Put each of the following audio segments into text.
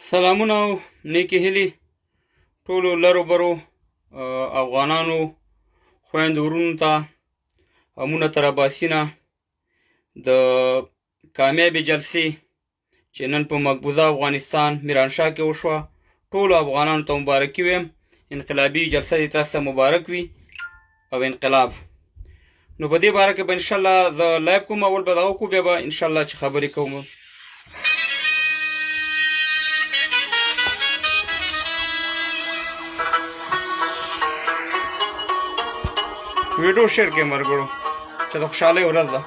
سلامونه او نیکې هیلې ټولو لرو برو افغانانو خویندو ورونو ته امونه تر عباسینه د کامیابې جلسې چې نن په مقبوضه افغانستان میرانشاه کې وشوه ټولو افغانانو ته مبارکي ویم. انقلابي جلسه دې تاسو ته مبارک وي او انقلاب. نو په دې باره کې به انشاءالله زه لایو کوم، اول به دغه وکړو، بیا به انشاءالله چې خبرې کوم. ویډیو شیر کړئ ملګرو چې د خوشحالۍ ورځ ده.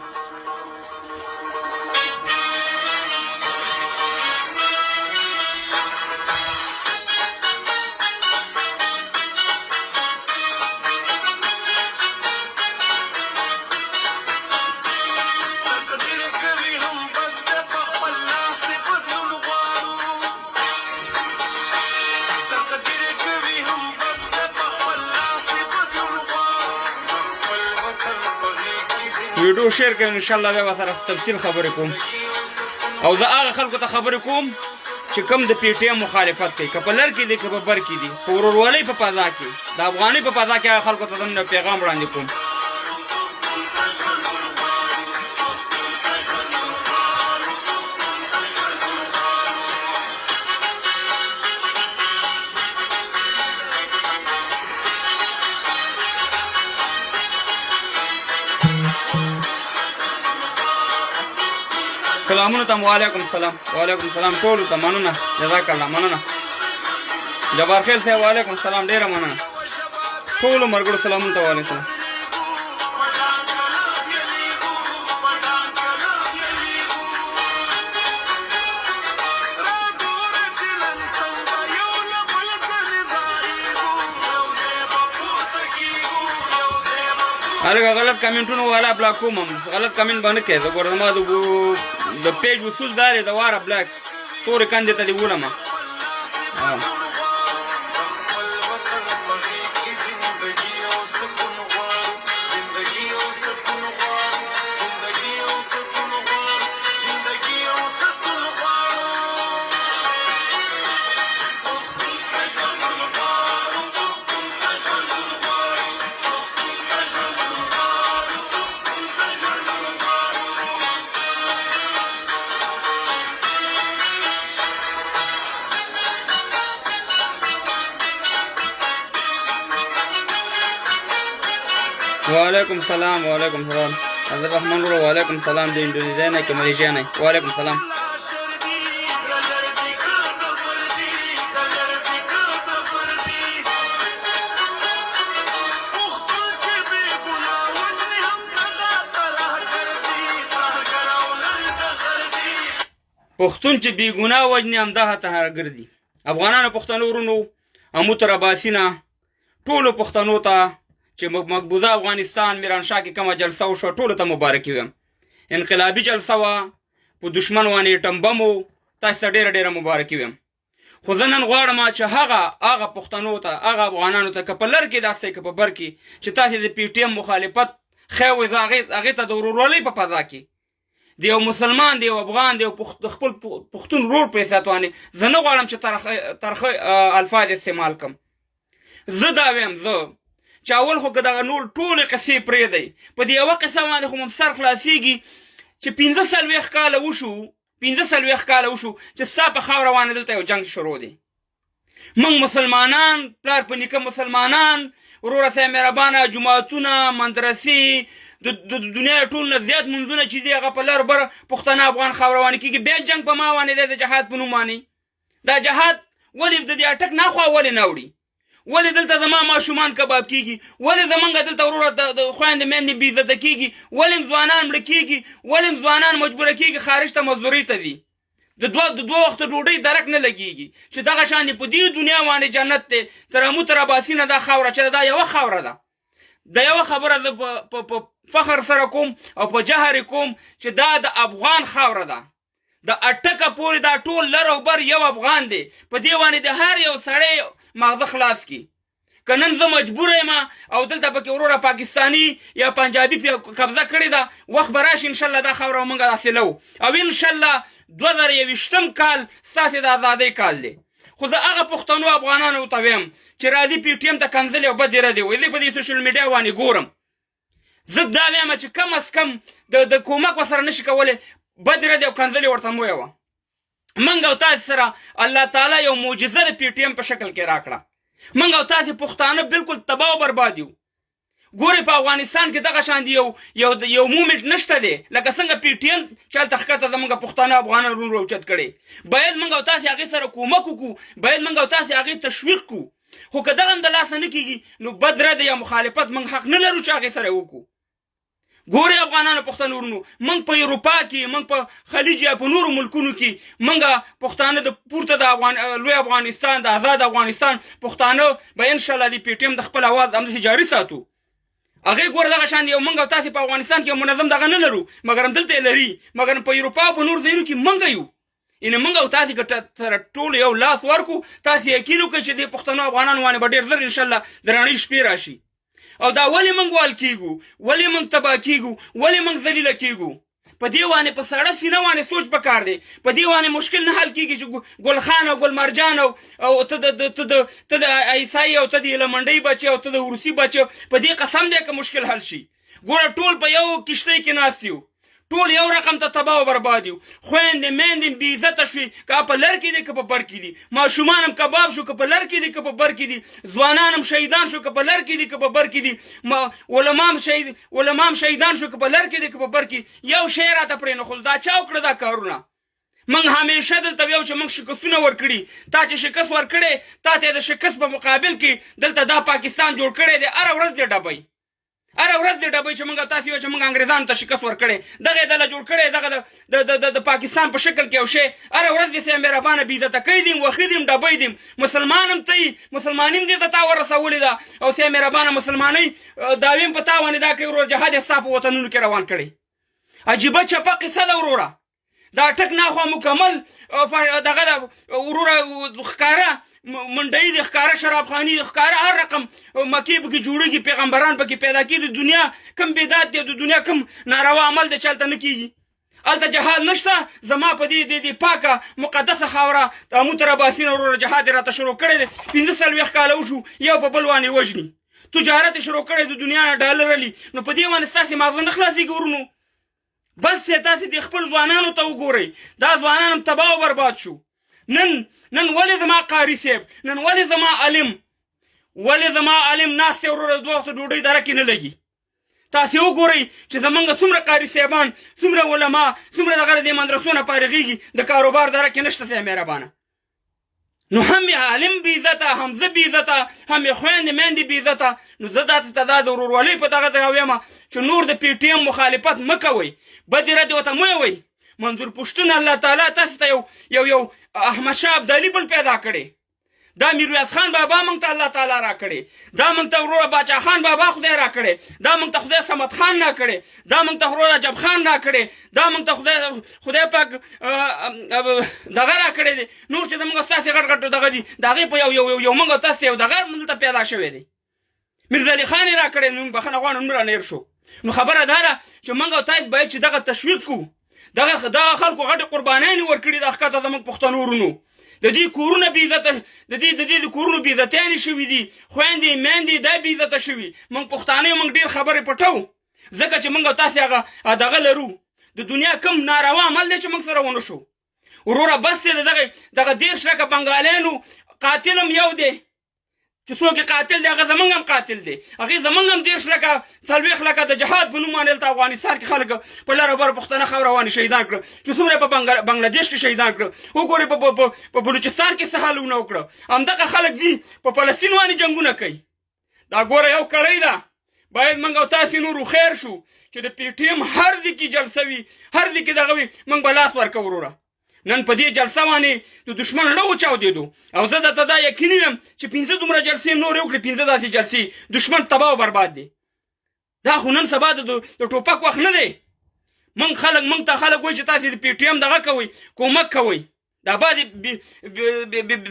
ویډیو شیر کړئ، ان شاء الله بیا به سره تفصیل خبرې کوم. او زه هغه خلکو ته خبرې کوم چې کوم د پی ټی ایم مخالفت کوي، که په لر کې دي که په بر کې دي، په ورورولۍ په فضا کې، د افغانۍ په فضا کې هغه خلکو ته زه پیغام وړاندې کوم. سلامونه تم، وعلیکم سلام، وعلیکم سلام ټولو ته مننه، جزاک الله مننه. جبار خیل صاحب وعلیکم سلام، ډیره مننه ټولو مرګړو، سلامونه ته، وعلیکم سلام. هلکه غلط کمنټونو والا بلاک کوم، غلط کمنټ باندې کوي. زه ګوره زما د پیج اصول دا دی، د واره بلاک تورې کندې ته دې ولمه. وعلیکم سلام، وعلیکم سلام عبد الرحمن ورو، وعلیکم سلام. د انډونیزیا نه کې ملیشیا نه، وعلیکم سلام. پښتون چې بې ګناه وژني همدغه ترهګر دي. افغانانو پښتنو ورونو، امو تر عباسینه ټولو پښتنو ته چې مقبوضه افغانستان میرانشاه کې کومه جلسه وشوه ټولو ته مبارکي وایم. انقلابي جلسه وه، په دشمن باندې ټمبم و، تاسو ته ډېره ډېره مبارکي وایم. خو زه نن غواړم چې هغه پښتنو ته، هغه افغانانو ته، که په لر کې داسې که په بر کې، چې تاسې د پي ټي ایم مخالفت ښه وایئ، زه هغې ته د ورورولۍ په فضا کې د یو مسلمان، د یو افغان، د یو خپل پښتون ورور په حیثیت باندې زه نه غواړم چې ترخه الفاظ استعمال کړم. زه دا وایم، زه چې اول خو که دغه نور ټولې قصې پرېږدئ، په دې یوه قصه باندې خو مو سر خلاصېږي چې 45 کاله وشو، 45 کاله وشو چې ستا په خاوره باندې دلته یو جنګ شروع دی. موږ مسلمانان، پلار په نیکه مسلمانان، وروره صاحب مهربانه، جوماتونه، مدرسې، د دنیا ټول نه زیات منځونه چې دي هغه په لر بر پښتانه افغان خاوره باندې کېږي. بیا جنګ په ما باندې دی د جهاد په نوم باندې. دا جهاد ولې د دې اټک نه خوا ولې نه وړي؟ ولې دلته زما ماشومان کباب کیږي؟ ولې زمونږ دلته وروره د خویندې میندې بې عزته کیږي؟ ولې ځوانان مړه کیږي؟ ولې ځوانان مجبوره کیږي خارج ته مزدورۍ ته ځي؟ د دوه وخته ډوډۍ درک نه لګیږي چې دغه شان دی په دې دنیا باندې جنت دی. تر امو تر اباسینه دا خاوره چې دا یوه خاوره ده، د یوه خبره زه په فخر سره کوم او په جهر کوم چې دا د افغان خاوره ده. د اټکه پورې دا ټول لر او بر یو افغان دی. په دې باندې د هر یو سړی ماغزه خلاص کی. که نن زه مجبور یم او دلته پکې وروره پاکستاني یا پنجابي پې قبضه کړې ده، وخت به راشي انشاءالله دا خاوره به موږ حاصلوو او انشاءالله 2021 کال ستاسې د ازادۍ کال دی. خو زه هغه پښتنو افغانانو ته وایم چې راځي پي ټي ایم ته کنځلې او بدې ردې وایي، زه په دې سوشل میډیا باندې ګورم، زه دا وایم چې کم از کم د کومک ورسره نشي کولی، بدې ردې او کنځلې ورته مه وایه. موږ او تاسې سره الله تعالی یو معجزه د پي ټي ایم په شکل کې راکړه. موږ او تاسې پښتانه بالکل تباه او برباد یو. ګورئ په افغانستان کې دغه شان دی یو یو یو مومنټ نشته دی لکه څنګه پي ټي ایم چې هلته ښکته زموږ پښتانه افغانان وروڼه راوچت کړي. باید موږ او تاسې هغې سره کومک وکړو، باید موږ او تاسې هغې تشویق کړو. خو که دغه هم د لاسه نه کېږي نو بد رد یا مخالفت موږ حق نه لرو چې هغې سره وکړو. ګورئ افغانانو پښتنو ورونو، موږ په اروپا کې، موږ په خلیج یا په نورو ملکونو کې، موږ پښتانه د پورته د افغان لوی افغانستان د آزاد افغانستان پښتانه به انشاءالله د پي ټي ایم د خپل اواز همداسې جاري ساتو. هغې ګوره دغه شان یو موږ او تاسې په افغانستان کې یو منظم دغه نه لرو، مګر هم دلته یې لري، مګر په اروپا او په نورو ځایونو کې موږ یو. یعنې موږ او تاسې که سره ټول یو لاس ورکړو، تاسې یقین وکړئ چې دې پښتنو افغانانو باندې به ډېر زر انشاءالله د رڼې شپې راشي. او دا ولې موږ وال کیږو، ولې موږ تباه کیږو، ولې موږ ذلیله کیږو؟ په دې باندې په سړه سینه باندې سوچ پکار دی. په دې باندې مشکل نه حل کیږي چې ګل خان او ګل مرجان او ته د عیسائی او ته د لمنډۍ بچی او ته د روسي بچی، په دې قسم دی که مشکل حل شي. ګوره ټول په یو کشتۍ کې ناست یو، ټول یو رقم ته تباه او برباد یو. خویندې میندې بې عزته شوې، که په لر کې دي که په بر کې دي، ماشومان هم کباب شو که په لر کې دي که په بر کې دي، ځوانان هم شهیدان شو که په لر کې دي که په بر کې دي، علما هم شهیدان شو که په لر کې دي که په بر کې. یو شی راته پرېنښود، دا چا وکړه دا کارونه؟ موږ همیشه دلته ویو چې موږ شکستونه ورکړي، تا چې شکست ورکړی تا ته د شکست په مقابل کې دلته دا پاکستان جوړ کړی دی. هره ورځ دې ډبوي، هره ورځ دې ډبوي چې موږ تاسې یو چې موږ انګریزانو ته شکست ورکړی، دغه یې دله جوړ کړی، دغه د پاکستان په شکل کې یو شی. هره ورځ دې سه مهربانه بې عزته کوي دیم، وښي دیم، ډبوي دیم. مسلمان هم ته یې، مسلماني هم دې ته تا ورسولې ده او سه مهربانه مسلمانۍ دعوې هم په تا باندې دا کوي وروره، جهاد یې ستا په وطنونو کې روان کړی. عجیبه چپه قصه ده وروره. دا ټک نه خو مکمل دغه ده وروره، ښکاره منډۍ دي، ښکاره شرابخانې دي، ښکاره هر رقم مکې پکې جوړېږي، پیغمبران پکې پیدا کېږي. د دنیا کم بدعت دی، د دنیا کم ناروا عمل دی چې هلته نه کېږي، هلته جهاد نشته. زما په دې دې پاکه مقدسه خاوره د امو تر اباسین وروره جهاد یې راته شروع کړی دی. 45 کاله وشو یو په بل باندې وژني، تجارت یې شروع کړی، د دنیا نه ډالر علي. نو په دې باندې ستاسې ماغزه نه خلاصېږي ورونو. بس دی، تاسې دې خپل ځوانانو ته وګورئ، دا ځوانان هم تباه او برباد شو. نن ولې زما قاري صاحب، نن ولې زما عالم، ولې زما عالم ناست دی وروره د دوه وخته ډوډۍ دره کې نه لګي؟ تاسې وګورئ چې زمونږ څومره قاري صاحبان، څومره علما، څومره دغه د دې مدرسو نه فارغېږي، د کاروبار دره کې نشته صاحب مهربانه. نو هم یې عالم بې عزته، هم زه بې عزته، هم یې خویندې میندې بې عزته. نو زه تاسې ته دا د ورورولۍ په دغه ځای وایم چې نور د پي ټي ایم مخالفت مه کوئ، بدې ردې ورته مه وایئ. منظور پښتون الله تعالی تاسې ته یو یو یو احمد شاه ابدالي بل پیدا کړی، دا میرویس خان بابا موږ ته الله تعالی راکړی، دا موږ ته وروره باچا خان بابا خدای راکړی، دا موږ ته خدای صمد خان راکړی، دا موږ ته وروره عجب خان راکړی، دا موږ ته خدای پاک دغه راکړی دی. نور چې زموږ ستاسې غټ غټ دغه دي، د هغې په یو یو یو یو موږ او تاسې یو دغه دلته پیدا شوی دی. میرزا علي خان یې راکړی، نوم بخښنه غواړم نوم رانه هېر شو. نو خبره دا ده چې موږ او تاسې باید چې دغه تشویق کړو، دغه خلکو غټې قربانیانې ورکړي دا ښکته زموږ پښتنو ورونو، د دې کورونه بې عزته، د دې د کورونو بې عزتیانې شوي دي، خویندې میندې دا بې عزته شوي. موږ پښتانه یو، موږ ډېر خبرې پټوو ځکه چې موږ او تاسې هغه دغه لرو. د دنیا کوم ناروا عمل دی چې موږ سره ونه شو وروره؟ بس دی، دغه 30 لکه بنګالیانو قاتل هم یو دی، چې څوک یې قاتل دی هغه زمونږ هم قاتل دی. هغې زمونږ هم 30 لکه 40 لکه د جهاد په نوم باندې دلته افغانستان کې خلک په لر او بر پښتنه خاوره باندې شهیدان کړه، چې څومره په بنګلادیش کې شهیدان کړه. وګورئ په بلوچستان کې څه حالونه وکړه. همدغه خلک دي په فلسطین باندې جنګونه کوي. دا ګوره یو کړۍ ده، باید موږ او تاسې نور خیر شو چې د پي ټي ایم هر ځای کې جلسه وي، هر ځای کې دغه وي، موږ به لاس ورکوو وروره. نن په دې جلسه باندې د دښمن زړه وچاودېدو او زه درته دا یقیني یم چې 5 دومره جلسې نورې وکړې، 5 داسې جلسې، دښمن تباه او برباد دی. دا خو نن سبا د ټوپک وخت نه دی. موږ ته خلک وایي چې تاسې د پي ټي ایم دغه کوئ، کومک کوئ. دا بعضې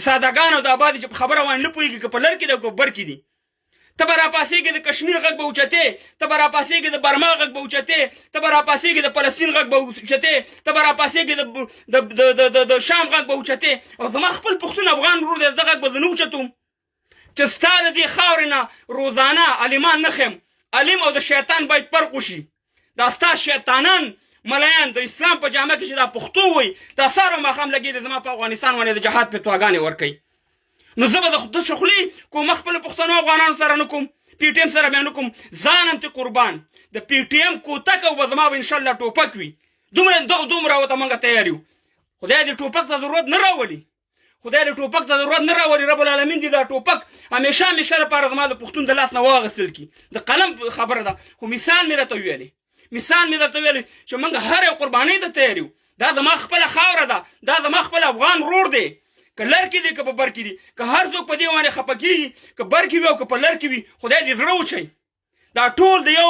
سادهګان او دا بعضې چې په خبره باندې نه پوهېږي که په لر کې دی او که په بر کې دي. ته به راپاڅېږې د کشمیر غږ به اوچتې، ته به راپاڅېږې د برما غږ به اوچتې، ته به راپاڅېږې د فلسطین غږ به اوچتې، ته به راپاڅېږې د د د د د, د شام غږ به اوچتې. او زما خپل پښتون افغان ورور دی، د غږ به زه نه اوچتوم چې ستا د دې خاورې نه روزانه عالمان نه ښیم. عالم او د شیطان باید فرق وشي. دا ستا شیطانان ملایان د اسلام په جامه کې چې دا پښتو وایي، دا سهار او ماښام لګې دي زما په افغانستان باندې د جهاد فتواګانې ورکوي. نو زه به د داسې خولې کوم خپلو پښتنو افغانانو سره نه کوم، پي ټي ایم سره بیا نه کوم. ځان هم ترې قربان، د پي ټي ایم کوتک او به زما به انشاءالله ټوپک وي. دومره دغه دومره ورته موږ تیار یو. خدای دې ټوپک ته ضرورت نه راولي، خدای دې ټوپک ته ضرورت نه راولي. رب العالمین دې دا ټوپک همیشه همیشه لپاره زما د پښتون د لاس نه واغستل کړي. د قلم خبره ده، خو مثال مې درته ویلی، مثال مې درته ویلی چې موږ هر یو قربانۍ ته تیار یو. دا زما خپله خاوره ده، دا زما خپل افغان ورور دی، که لر کې دی که په بر کې دی، که هر څوک په دې باندې خفه کېږي، که بر کې وي او که په لر کې وي، خدای دې زړه وچوي. دا ټول د یو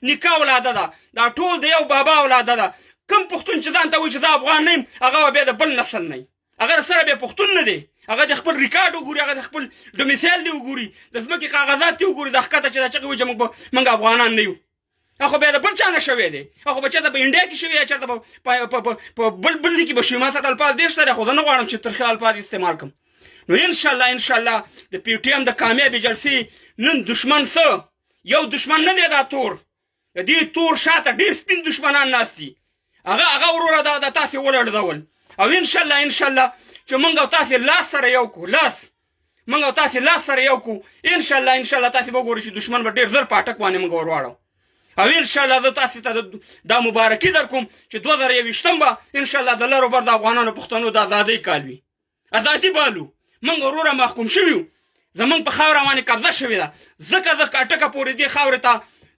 نیکه اولاده ده، دا ټول د یو بابا اولاده ده. کوم پښتون چې ځان ته وایي چې زه افغان نه یم، هغه بیا د بل نسل نه وي، هغه سره بیا پښتون نه دی. هغه د خپل ریکارډ وګوري، هغه د خپل ډومیسایل دی وګوري، د ځمکې کاغذات دی وګوري، دا ښکته چې دا چغې وایي چې موږ افغانان نه یو، هغه خو بیا د بل چا نه شوی دی. هغه خو به چېرته په انډیا کې شوی یا چېرته په بل بل ځای کې به شوی. ما سره الفاظ ډېر شته دی، خو زه نه غواړم چې ترخه الفاظ استعمال کړم. نو انشاءالله انشاءالله د پي ټي ایم د کامیابې جلسې نن دشمن څه یو دشمن نه دی، دا تور د دې تور شاته ډېر سپین دشمنان ناست دي. هغه هغه وروره دا د تاسې ولړزول. او انشاءالله انشاءالله چې موږ او تاسې لاس سره یو کړو، لاس موږ او تاسې لاس سره یو کړو، انشاءالله انشاءالله تاسې به وګورئ چې دشمن به ډېر زر په اټک باندې موږ ورواړو. او انشاءالله زه تاسې ته دا مبارکي در کوم چې 2021 به انشاءالله د لر او بر د افغانانو پښتنو د ازادۍ کال وي. ازادي بالو موږ وروره محکوم شوي یو، زموږ په خاوره باندې قبضه شوې ده. ځکه زه اټکه پورې دې خاورې ته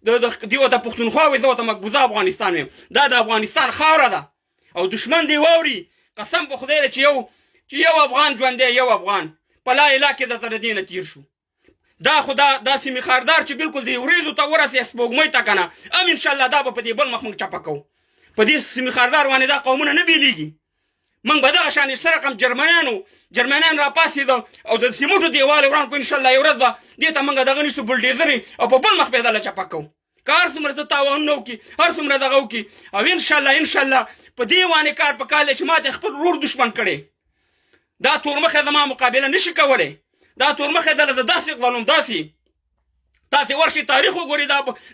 د دې ورته پښتونخوا وایي، زه ورته مقبوضه افغانستان وایم. دا د افغانستان خاوره ده او دشمن دې واوري، قسم په خدای دی چې یو افغان ژوندی، یو افغان په لا اله کې درته د دې نه تېر شو. دا خو دا داسې مخاردار چې بالکل دې ورېځو ته ورسې سپوږمۍ ته که نه، هم انشاءالله دا به په دې بل مخ موږ چپه کوو. په دې سیمخاردار باندې دا قومونه نه بېلېږي. موږ به دغه شان څه رقم جرمنیان راپاڅېده او د سیمټو دیوال یې وران کړو. انشاءالله یو ورځ به دې ته موږ دغه نیسو بلډیزرې او په بل مخ به یې دله چپه کوو. که هر څومره ته تاوانونه وکړي، هر څومره دغه وکړي. او انشاءالله انشاءالله په دې باندې کار په کار دی چې ما ته خپل ورور دښمن کړی، دا تورمخی زما مقابله نشي کولی، دا تورمخی دله زه داسې غلوم داسې. تاسې ورشئ تاریخ وګورئ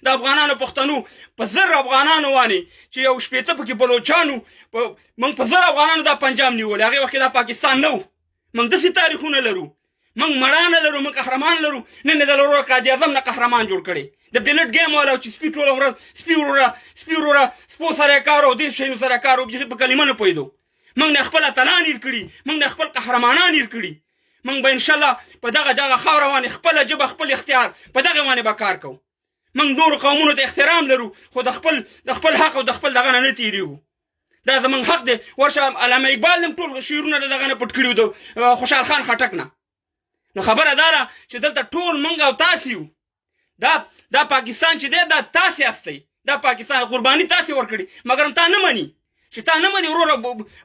د افغانانو پښتنو په 1000 افغانانو باندې چې یو 60 پکې بلوچانو، موږ په 1000 افغانانو دا پنجاب نیولی. هغې وخت کې دا پاکستان نه و. موږ داسې تاریخونه لرو، موږ مړانه لرو، موږ قهرمان لرو. نن یې د وروره قاضي اعظم نه قهرمان جوړ کړی، د بلټ ګیم والا چې سپي ټوله ورځ سپي وروره سپي وروره سپو سره یې کار او دې شیانو سره کار او بیخي په کلمه نه پوهېدو. موږ نه خپل اتلان هېر کړي، موږ نه خپل قهرمانان هېر کړي. موږ به انشاءالله په دغه دغه خاوره باندې خپله ژبه خپل اختیار په دغه باندې به کار کوو. موږ نورو قومونو ته احترام لرو، خو د خپل حق او د خپل دغه نه نه تېرېږو. دا زموږ حق دی. ورشه علامه اقبال هم ټول شعرونه د دغه نه پټ کړي وو، د خوشحال خان خټک نه. نو خبره دا ده چې دلته ټول موږ او تاسې یو. دا پاکستان چې دی دا تاسې یاستئ، دا پاکستان قرباني تاسې ورکړي، مګر هم تا نه مني. چې تا نه مني وروره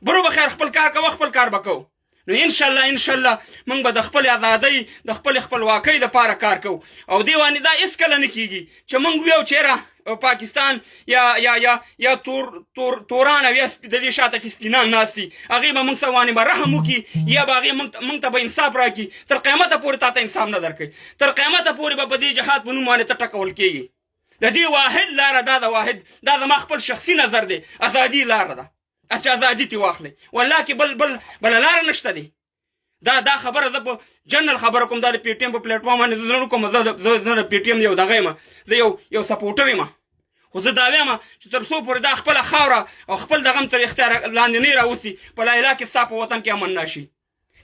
برو به خیر، خپل کار کوه، خپل کار به کوو. نو انشاءالله انشاءالله موږ به د خپلې ازادۍ د خپلې خپلواکۍ دپاره کار کوو. او دې باندې دا هېڅکله نه کېږي چې موږ ویو چې یاره پاکستان یا یا یا یا تور تور توران او یا د دې شاته چې سپینان ناست دي، هغې به موږ سره باندې به رحم وکړي، یا به هغې موږ ته به انصاف راکړي. تر قیامته پورې تا ته انصاف نه درکوي، تر قیامته پورې به په دې جهاد په نوم باندې ته ټکول کېږي. د دې واحد لاره دا ده، واحد دا زما خپل شخصي نظر دی، ازادي لاره ده چې ازادي ترې واخلئ. والله کې بل بل بله لاره نشته دی. دا خبره زه په جنرال خبره کوم، دا د پي ټي ایم په پلیټفارم باندې زه نه کوم، زه د پي ټي ایم یو دغه یم، زه یو سپورټر یم. خو زه دا وایم چې تر څو پورې دا خپله خاوره او خپل دغه هم تر اختیار لاندې نه راوستي، په لا اله کې ستا په وطن کې امن نشي.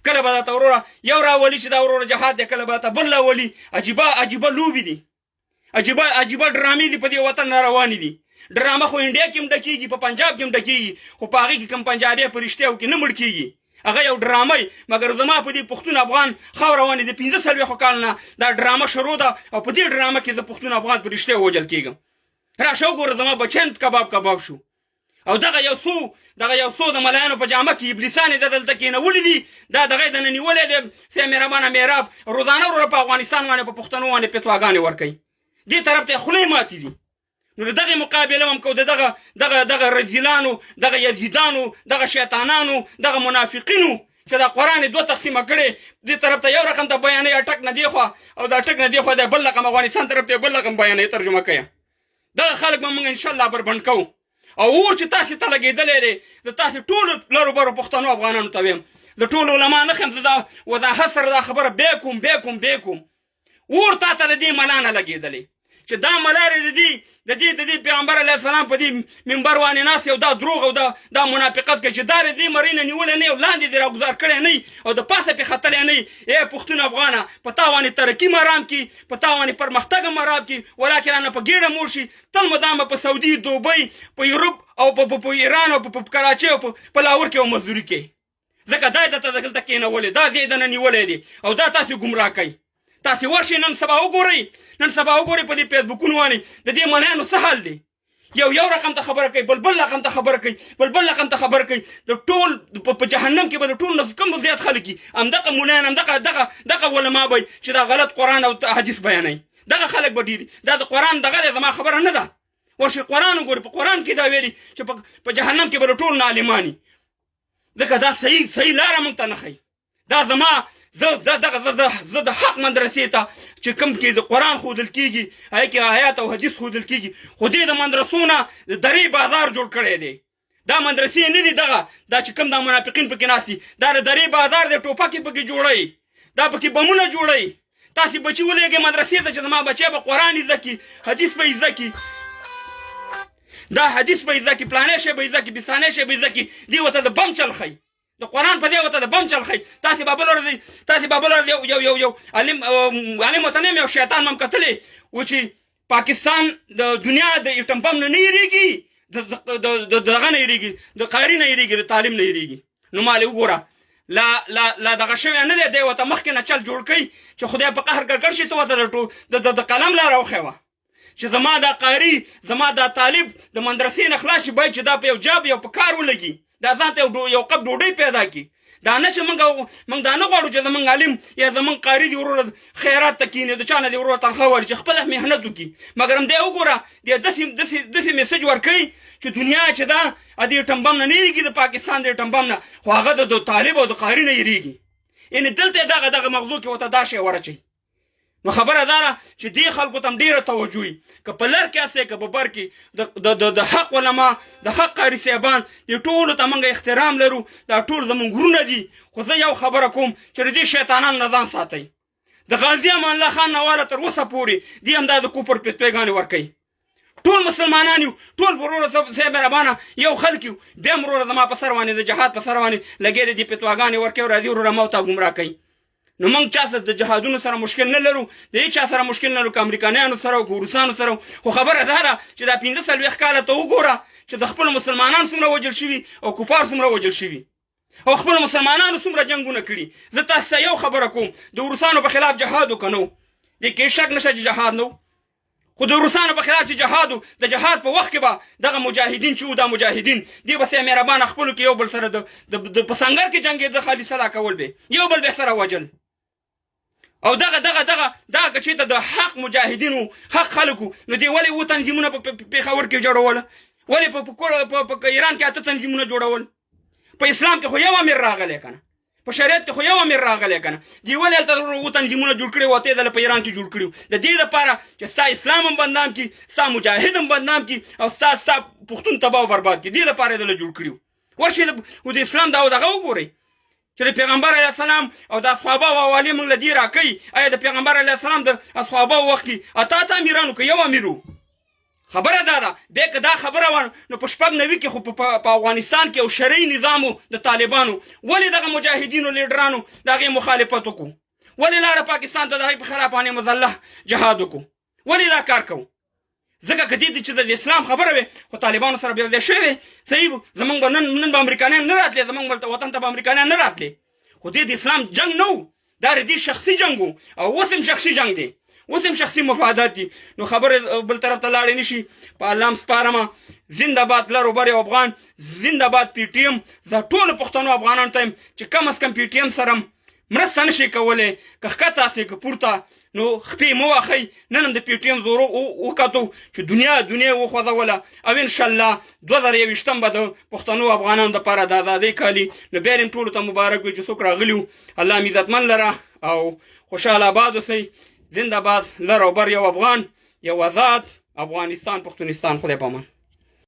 کله به درته وروره یو راولي چې دا وروره جهاد دی، کله به درته بل راولي. عجیبه عجیبه لوبې دي، عجیبه عجیبه ډرامې دي په دې وطن را روانې دي. ډرامه خو انډیا کې هم ډکېږي، په پنجاب کې هم ډکېږي، خو په هغې کې کوم پنجابی په رښتیاو کې نه مړ کېږي، هغه یو ډرامه وي. مګر زما په دې پښتون افغان خاوره باندې د 45 کالو نه دا ډرامه شروع ده، او په دې ډرامه کې زه پښتون افغان په رښتیا وژل کېږم. راشه وګوره زما بچیان کباب کباب شو. او دغه یو څو دغه یو څو د ملایانو په جامه کې ابلیسان یې دلته کېنولي دي، دا دغه یې دنه نیولی دی. سه مهربانه محراب روزانه وروره په افغانستان باندې په پښتنو باندې فتواګانې ورکوي، دې طرف ته یې خولې ماتې دي. نو د دغې مقابله هم کوو، د دغه دغه دغه رزیلانو، دغه یزیدانو، دغه شیطانانو، دغه منافقینو چې دا قرآن یې دوه تقسیمه کړی، دې طرف ته یو رقم ته بیانوي اټک نه دې خوا، او د اټک نه دې خوا دی بل رقم افغانستان طرف ته بل رقم بیانوي ترجمه کوي. دغه خلک به موږ انشاءالله بربنډ کوو. او اور چې تاسې ته لګېدلی دی، د تاسې ټولو لرو برو پښتنو افغانانو ته وایم، د ټولو علما نه ښیم، زه دا وضاحت سره دا خبره بیا کوم بیا کوم بیا کوم. اور تا ته د دې ملا نه لګېدلی چې دا ملا د دې د دې د دې پیغمبر علیه السلام په دې منبر باندې ناست او دا دروغ او دا دا منافقت کوي، چې دا د دې مرۍ نه نیولی نه او لاندې دې راګوزار کړی نه او د پاسه پې ختلی نه. ای پښتون افغانه، په تا باندې ترقي مرام کي، په تا باندې پرمختګ هم مرام کي، ولکه رانه په ګېډه موړ شي، تل مدام په سعودي، دوبۍ، په یورپ او په ایران او په کراچۍ او په لاهور کې به مزدوري کوي. ځکه دا یې درته دلته کېنولی، دا ځای دنه نیولی دی او دا تاسې ګمراه کوي. تاسې ورشئ نن سبا وګورئ، نن سبا وګورئ په دې فیسبوکونو باندې د دې ملایانو څه حال دی. یو یو رقم ته خبره کوي، بل بل رقم ته خبره کوي، بل بل رقم ته خبره کوي. د ټول په جهنم کې به د ټول نه کوم زیات خلک وي، همدغه مولایان، همدغه دغه دغه علما به چې دا غلط قرآن او حدیث بیانوي، دغه خلک به ډېر. دا د قرآن دغه دی، زما خبره نه ده. ورشئ قرآن وګورئ، په قرآن کې دا ویلي چې په جهنم کې به د ټول نه عالمان وي. ځکه دا صحیح صحیح لاره موږ ته نه ښیي. دا زما زه زه دغه زه زه زه د حق مدرسې ته چې کوم کې د قرآن ښودل کېږي، هغې کې آیات او حدیث ښودل کېږي، خو دې د مدرسو نه د درې بازار جوړ کړی دی. دا مدرسې نه دي دغه دا چې کوم دا منافقین پکې ناست دي، دا د درې بازار دی، ټوپکې پکې جوړوي، دا پکې بمونه جوړوي. تاسې بچي ولېږئ مدرسې ته چې زما بچی به قرآن زده کړي، حدیث به یې زده کړي، دا حدیث به یې زده کړي، پلانی شی به یې زده کړي، بسانی شی به یې زده کړي. دوی ورته د بم چل ښیي، د قرآن په دې ورته د بم چل ښیي. تاسې به بله ورځ، تاسې به بله ورځ یو یو یو یو عالم عالم ورته نه یم، یو شیطان مې هم کتلی و چې پاکستان د دنیا د ایټم بم نه نه یېرېږي، د دغه نه یېرېږي، د قاري نه یېرېږي، د تعلیم نه یېرېږي. نو ما له وګوره لا لا لا دغه شوی نه دی، دی ورته مخکې نه چل جوړ کړي چې خدای په قهر ککړ شي، ته ورته د قلم لاره وښیوه چې زما دا قاري، زما دا طالب د مدرسې نه خلاص شي، باید چې دا په یو جاب یو په کار ولګي، دا ځان ته یو قب ډوډۍ پیدا کړي. دا نه چې موږ دا نه غواړو چې زمونږ عالم یا زمونږ قاري دې وروره خیرات ته کښېني، د چا نه دې وروره تنخوا ورکړي، چې خپله محنت وکړي. مګر هم دی وګوره دی داسې داسې داسې میسج ورکوي چې دنیا چې ده دې ټمبم نه نه یېرېږي، د پاکستان د ټمبم نه، خو هغه د طالب او د قاري نه یېرېږي. یعنې دلته یې دغه دغه مغزو کې ورته دا شی ورچوي. نو خبره دا ده چې دې خلکو ته هم ډېره توجه وي، که په لر کې هسې که په بر کې، د د د د حق علما، د حق قاري صاحبان، دې ټولو ته موږ احترام لرو، دا ټول زموږ وروڼه دي. خو زه یو خبره کوم چې د دې شیطانانو نه ځان ساتئ. د غازي امان الله خان نه واله تر اوسه پورې دې همدا د کفر فتویګانې ورکوي. ټول مسلمانان یو، ټول وروره صاحب مهربانه یو خلک یو، بیا هم وروره زما په سر باندې د جهاد په سر باندې لګېدی دې فتواګانې ورکوي، راځي وروره ما او تا ګمراه کوي. نو موږ چا سره د جهادونو سره مشکل نه لرو، د هیچا سره مشکل نه لرو، که امریکایانو سره او که روسانو سره. خو خبره دا ده چې دا 45 کاله ته وګوره چې د خپلو مسلمانانو څومره وژل شوي او کفار څومره وژل شوي او خپلو مسلمانانو څومره جنګونه کړي. زه تاسو ته یو خبره کوم، د روسانو په خلاف جهاد وکړه نو دې کې شک نشته چې جهاد نه، خو د روسانو په خلاف چې جهاد و، د جهاد په وخت کې به دغه مجاهدین چې وو، دا مجاهدین دی به سه مهربانه خپلو کې یو بل سره د په سنګر کې جنګېده، خالي سلا کول به یو بل به سره وژل. او دغه دغه دغه دا که چېرته د حق مجاهدینو حق خلکو، نو دی ولې و تنظیمونه په پېښور کې جوړول، ولې په ایران کې 8 تنظیمونه جوړول؟ په اسلام کې خو یو امیر راغلی که نه، په شریعت کې خو یو امیر راغلی که نه، دی ولې هلته و تنظیمونه جوړ کړي وو، ته یې په ایران کې جوړ کړي وو؟ د دې دپاره چې ستا اسلام هم بدنام کړي، ستا مجاهد هم بدنام کړي او ستا ستا پښتون تباه او برباد کړي، دې دپاره یې دله جوړ کړي وو. ورشئ د اسلام دا دغه وګورئ چې د پیغمبر علیه السلام او د اصحابو حوالې موږ له دې راکوي. آیا د پیغمبر علیه السلام د اصحابو وخت کې اته اته امیرانو که یو امیر و؟ خبره دا ده، بیا که دا خبره وه نو په 96 کې خو په افغانستان کې یو شرعي نظام و د طالبانو، ولې دغه مجاهدینو لیډرانو د هغې مخالفت وکړو؟ ولې لاړه پاکستان ته د هغې په خلاف باندې مسلح جهاد وکړو؟ ولې دا کار کوو؟ ځکه که دې چې د اسلام خبره وي خو طالبانو سره بیا ځای شوی وي، صحیح زمونږ به نن نن به امریکایان نه راتلې، زمونږ وطن ته به امریکایان نه راتلې. خو دې د اسلام جنګ نه و، دا د دې شخصي جنګ و او اوس هم شخصي جنګ دی. اوس هم شخصي مفادات دي. نو خبره بل طرف ته لاړې نشي. په الله هم سپارم. زنده باد لر او بر یو افغان، زنده باد پي ټي ایم. زه ټولو پښتنو افغانانو ته یم چې کم از کم پي ټي ایم سره مرسته نشي کولی، که ښکته هسې که پورته، نو خپې مه واخئ. نن هم د پي ټي ایم زور وکتو چې دنیا دنیا وخوځوله، او انشاءالله 2021 به د پښتنو افغانانو دپاره د ازادۍ کالي. نو بیا هم ټولو ته مبارک وي چې څوک راغلي وو. الله مې عزتمن لره او خوشحاله آباد اوسئ. زنده باد لر او بر یو افغان، یو ازاد افغانستان، پښتونستان. خدای پامان.